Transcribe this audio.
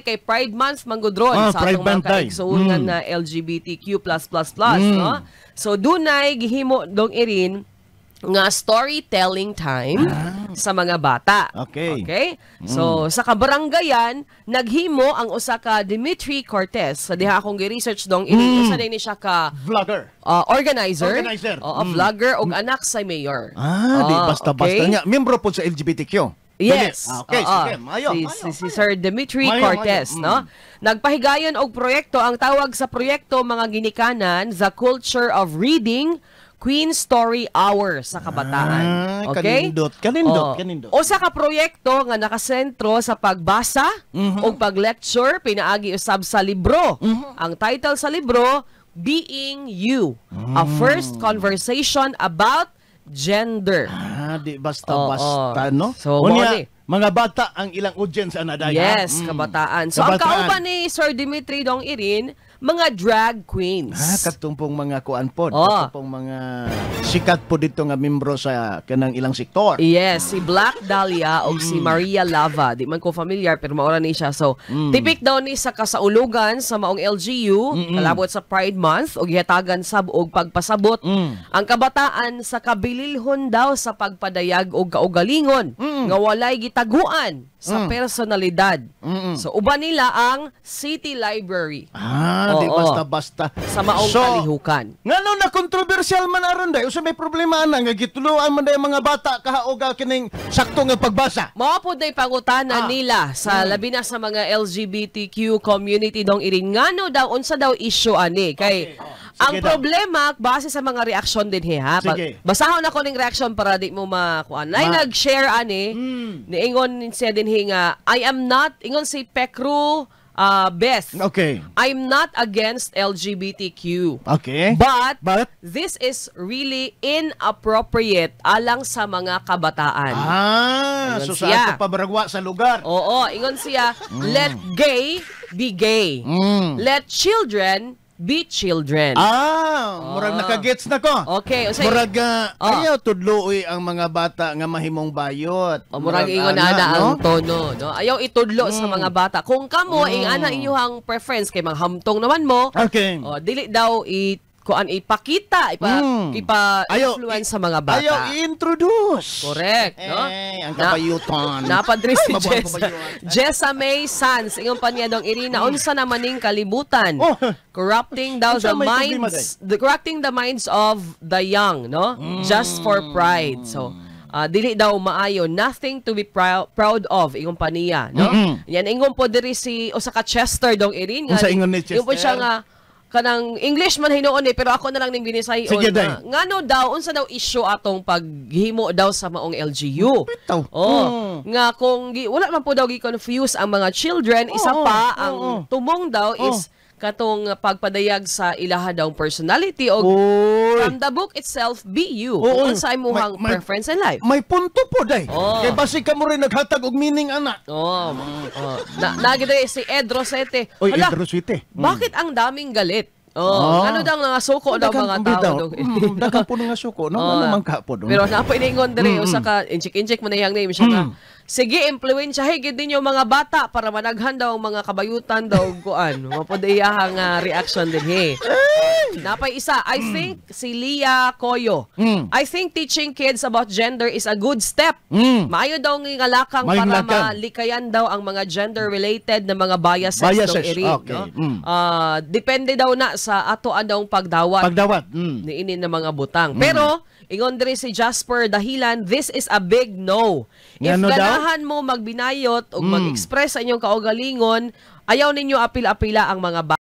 kay Pride Month man gud ron Ah, sa Pride atong mga Month, day. Kaigsuonan na LGBTQ+++, no? So dunay gihimo, Dong Irin, nga storytelling time sa mga bata. Okay? So sa kabaranggayan, naghimo ang usa ka Dimitri Cortez. Sa diha akong gi-research, Dong Irin, usa ni siya ka Vlogger. Organizer. Organizer. Oo, vlogger ug anak sa mayor. Ah, di basta-basta okay? niya. Membro po sa LGBTQ. Yes. Dili. Ah, okay, Oo. sige. Mayo, Si, mayo, si Sir Dimitri Mayo, Cortez, mayo. No? Nagpahigayon og proyekto. Ang tawag sa proyekto, mga ginikanan, The Culture of Reading Queen Story Hour sa kabataan. Ah, Okay? kanindot, kanindot, Oo. Kanindot. Usa ka proyekto nga nakasentro sa pagbasa ug pag-lecture pinaagi usab sa libro. Ang title sa libro, Being You, a First Conversation About Gender. Ah, di basta-basta, no? So, Unya, mao ni. Mga bata ang ilang audience ana day. Yes, kabataan. So, ang Kabataan. kauban ni Sir Dimitri, Dong Irin, mga drag queens. Ah, katong mga kuan pod, katong mga sikat po dito nga membro sa kanang ilang sektor. Yes, si Black Dahlia o si Maria Lava. Di man ko familiar pero maura ni siya. So, tipik daw ni sa kasaulugan sa maong LGU, kalabot sa Pride Month ug gihatagan sab og pagpasabot ang kabataan sa kabililhon daw sa pagpadayag og kaugalingon nga walay gitaguan sa personalidad. So, uban nila ang City Library Ah, di basta-basta. Sa maong So, kalihukan. ngano na kontrobersyal man aron day? Usa may problema ana nga gituluan man day ang mga bata kahaoga kining sakto nga pagbasa? Mao pod nay pangutana nila sa labi na sa mga LGBTQ community, Dong Irin, ngano daw, unsa daw issue ani kay ang Sige daw. Problema base sa mga reaksyon din ha. Sige. Basahon ako ning reaksyon para di mo makuan. Nay nag-share ani, niingon siya dinhi nga I am not, ingon si Pekru Beth. "I'm not against LGBTQ. But, But? This is really inappropriate alang sa mga kabataan." Ah, Ingon so sa siya. ato pa baragwa sa lugar. Oo, ingon siya, "Let gay be gay. Let children be children." Ah, murag nakagets na ko. Okay, unsay Murag ayaw tudlooy ang mga bata nga mahimong bayot. O, murag ingon ana, ana no? ang tono, no? Ayaw itudlo sa mga bata. Kung kamo ing ana inyuhang preference kay manghamtong naman mo, o, dili daw i kuan ipakita, ipa ipa Ayaw, influence sa mga bata. Ayaw i-introduce. Correct, no? Eh, ang kabayuton. Napadri si Ay, mabuang Jessa. kabayuan. Jessa May Sanz. Ingon pa niya, Dong Irina, unsa naman ning kalibutan? Oh. Corrupting daw Unsa the may problema? minds, corrupting the minds of the young, no? Just for pride. So, dili daw maayo, nothing to be proud of, ingon pa niya, no? Yan ingon po diri si usa ka Chester, Dong Irin, nga Unsa ingon ni ingon po siya Chester? nga kanang English man hinuon eh, pero ako na lang ning binisayon. Sige, day. Ngano daw, unsa daw issue atong paghimo daw sa maong LGU? Bitaw. Oh, nga kung wala man po daw gi-confuse ang mga children, isa pa ang tumong daw is katong pagpadayag sa ilaha daw personality o Oy. from the book itself, be you. Oo. Kung unsa imong preference in life. May punto po day. Oo. Kay basi ka mo rin naghatag og meaning ana. Oh. Na nagide si Ed Rosete. Oy, Hala, Ed Rosete. bakit ang daming galit? Oh, ano daw nga suko daw mga tao daw? Daghan po nga suko, no? Oo. Ano man ka po? Pero napo iningon diri usa ka inchik-inchik mo na iyang name siya nga, "Sige, impluwensyahe gid ninyo mga bata para managhan daw ang mga kabayutan daw og kuan." Mao pod iyahang reaction dinhi. Napay isa, I think si Lia Koyo. "I think teaching kids about gender is a good step." Maayo daw nga lakang Maayong para lakang. malikayan daw ang mga gender-related na mga biases, Biases, daw Irin, no? Ah, depende daw na sa ato daw pagdawat Pagdawat. Niini na mga butang. Pero ingon diri si Jasper Dahilan, "This is a big no. If Ngano daw? Ganahan mo magbinayot o mag-express sa inyong kaugalingon, ayaw ninyo apil-apila ang mga bata."